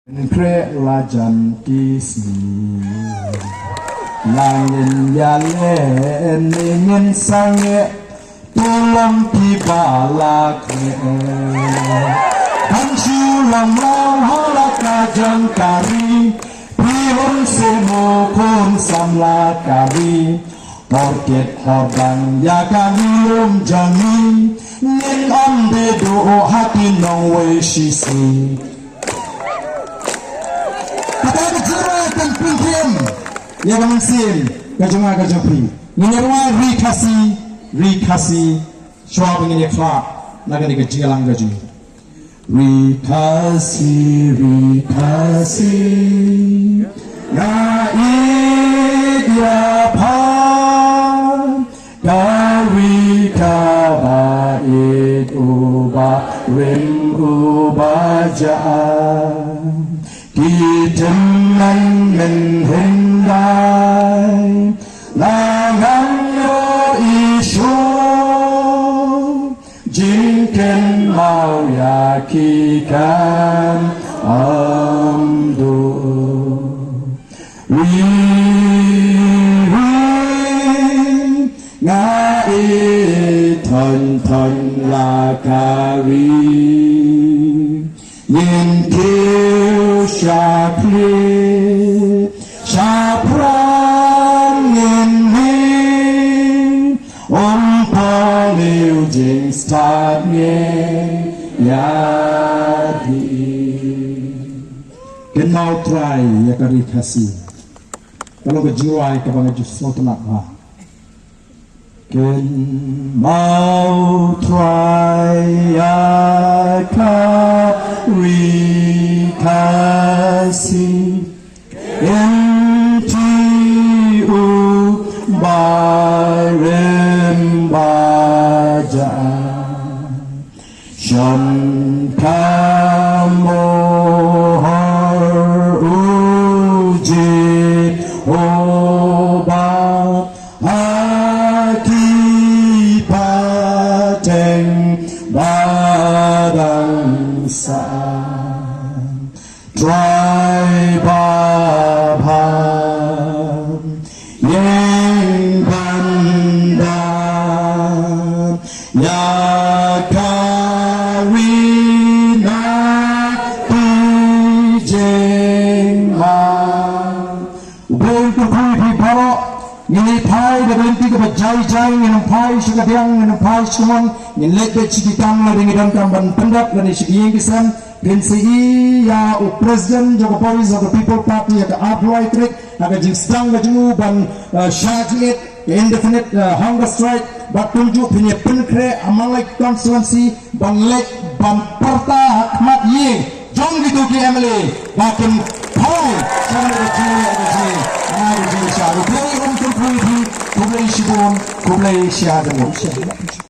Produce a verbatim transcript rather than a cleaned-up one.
Khreh la jan ki sngi. La ngin ïaleh ne ngin sangeh, to long kiba la khreh. Ban shu long lang ha la ka jong ka ri, phi un seh mo khun samla ka ri. Por kit por dang ïa kane lum jong ngi, ngin ym dei duh ha ki nongwei shisha. Kata ka jingrwai kan pynkhim ïa ka mynsiem ka jong nga ka jong phi. Ngin ïa rwai Ri Khasi, Ri Khasi, shuwa ba ngin ïa khlad na kane ka jingïalang ka jong ngi. Ri Khasi, Ri Khasi, nga ïeit ïa pha, ka ri kaba ïeit, uba rim uba jah. Ki tymmen mynhyndai la ngan ïoh i shuh, jingkynmaw ïa ki kam ym duh. Ri, ri, nga ïeit thon thon la ka ri. Ngin kiew shaphrang, shaphrang ngin mih, ym poi jingstad ngi ïa dih. Kynmaw Trai ïa ka Ri Khasi. Ka long ka jingrwai kaba nga ju sngewtynnat bha. Kynmaw Trai ïa ka Ri Khasi, kynti u ba rim ba jah. Shon ka mohor u Jehobah ha ki pateng ba dang sah. Trai Babha, ïeng ban da ïa ka ri na ki jingma. U Blei un kyrkhu ïa phi baroh. Ngin ïa phai da ka lynti kaba jai jai, ngin ym phai sha ka diang, ngin ym phai sha ka mon, ngin leit beit sha ki kam lada ngi donkam ban pyndep lane sha ki ïing ki sem. Ngin sa ïohi ïa u president jong ka Voice of the People Party ha ka arphew lai tarik, ha ka jingsdang ka jong u ban, eh, shah jingit, ka indefinite, eh, hunger strike, bad kumjuh phin ïa pynkhreh ha man la ki constituency ban leit ban pyrta ha khmat ïing jong kito ki M L A ba kin phai sha kane ka jingïaleh ka jingïaleh, ka jingïaleh sha. U Blei un kyrkhu ïa phi, khublei shibun, khublei shibun.